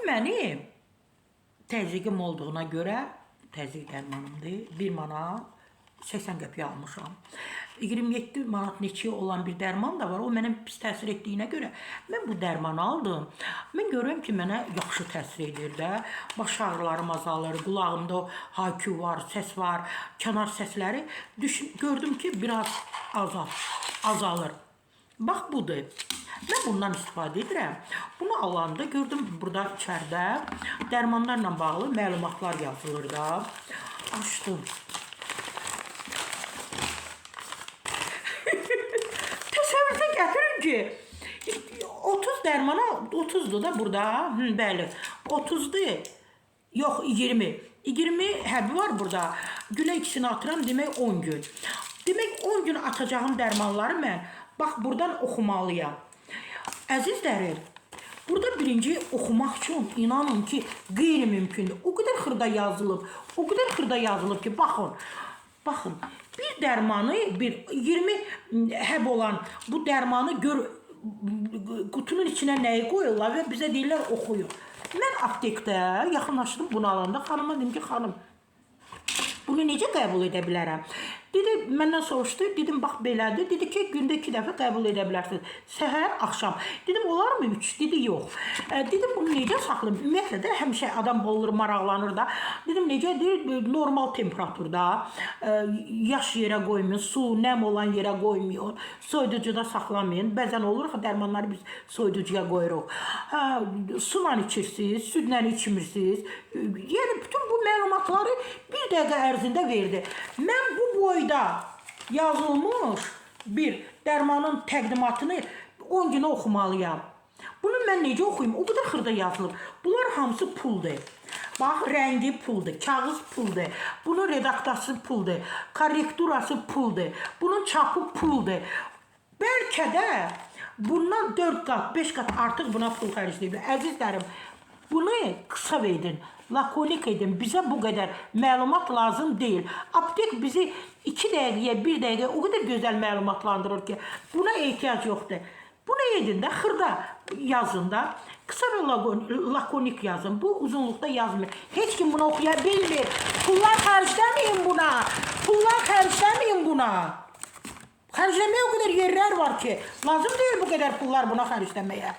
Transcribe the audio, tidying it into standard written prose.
Mənim təzyiqim olduğuna görə, təzyiq dərmanımdır, 1 manat 80 qəpiyə almışam. 27 manat neçəyə olan bir dərman da var. O mənə pis təsir etdiyinə görə mən bu dərmanı aldım. Mən görürəm ki, mənə yaxşı təsir edir də. Baş ağrılarım azalır, qulağımda o haykü var, səs var, kənar səsləri düşün, gördüm ki, biraz azalır. Bax budur. Mən bundan istifadə edirəm. Bunu alanda gördüm burada içəridə dərmanlarla bağlı məlumatlar yazılır da. Açdım. Təsəvvürünüzə gətirin ki, 30 dərmana 30-dur da burada. Hı, bəli. 30-dur. Yox, 20. 20 həbi var burada. Günə ikisini atıram, demək 10 gün. Demək 10 gün atacağım dərmanları mən bax buradan oxumalıyam. Əzizlərim, burada birinci oxumaq üçün inanın ki, qeyri-mümkündür. O qədər xırda yazılıb, o qədər xırda yazılıb ki, baxın. Baxın, bir dərmanı, bir 20 həb olan bu dərmanı gör qutunun içinə nəyi qoyurlar və bizə deyirlər oxuyun. Mən aptekdə yaxınlaşdım bunu alanda xanıma dedim ki, xanım, bunu necə qəbul edə bilərəm? Dedi, məndən soruşdu, dedim, bax belədir. Dedi ki, gündə 2 dəfə qəbul edə bilərsiniz. Səhər, axşam. Dedim, olarmı 3? Dedi, yox. Dedim, bunu necə saxlayım? Ümumiyyətlə də həmişə adam olur, maraqlanır da. Dedim, necədir? Normal temperaturda, yaş yerə qoymayın, su, nəm olan yerə qoymayın, soyuducuda saxlamayın. Bəzən olur ki, dərmanları biz soyuducuya qoyuruq. Hə, sulla içirsiniz, südlə içmirsiniz. Yəni, bütün bu məlumatları bir dəqiqə ərzində verdi. Mən bu boyda yazılmış bir dərmanın təqdimatını 10 günə oxumalıyam. Bunu mən necə oxuyum? O qədər xırda yazılıb. Bunlar hamısı puldur. Bax, rəngi puldur, kağız puldur, bunun redaktası puldur, korrekturası puldur, bunun çapı puldur. Bəlkə də bundan 4 qat, 5 qat artıq buna pul xərcləyiblər. Əzizlərim, bunu qısa verin, lakonik edin. Bizə bu qədər məlumat lazım deyil. Aptek bizi 2 dəqiqəyə, 1 dəqiqəyə o qədər gözəl məlumatlandırır ki, buna ehtiyac yoxdur. Bunu edin də, xırda yazın da, qısa və lakonik yazın. Bu uzunluqda yazmır. Heç kim bunu oxuya bilmir. Pullar xərcləməyin buna. Pullar xərcləməyin buna. Xərcləməyə o qədər yerlər var ki, lazım deyil bu qədər pullar buna xərcləməyə.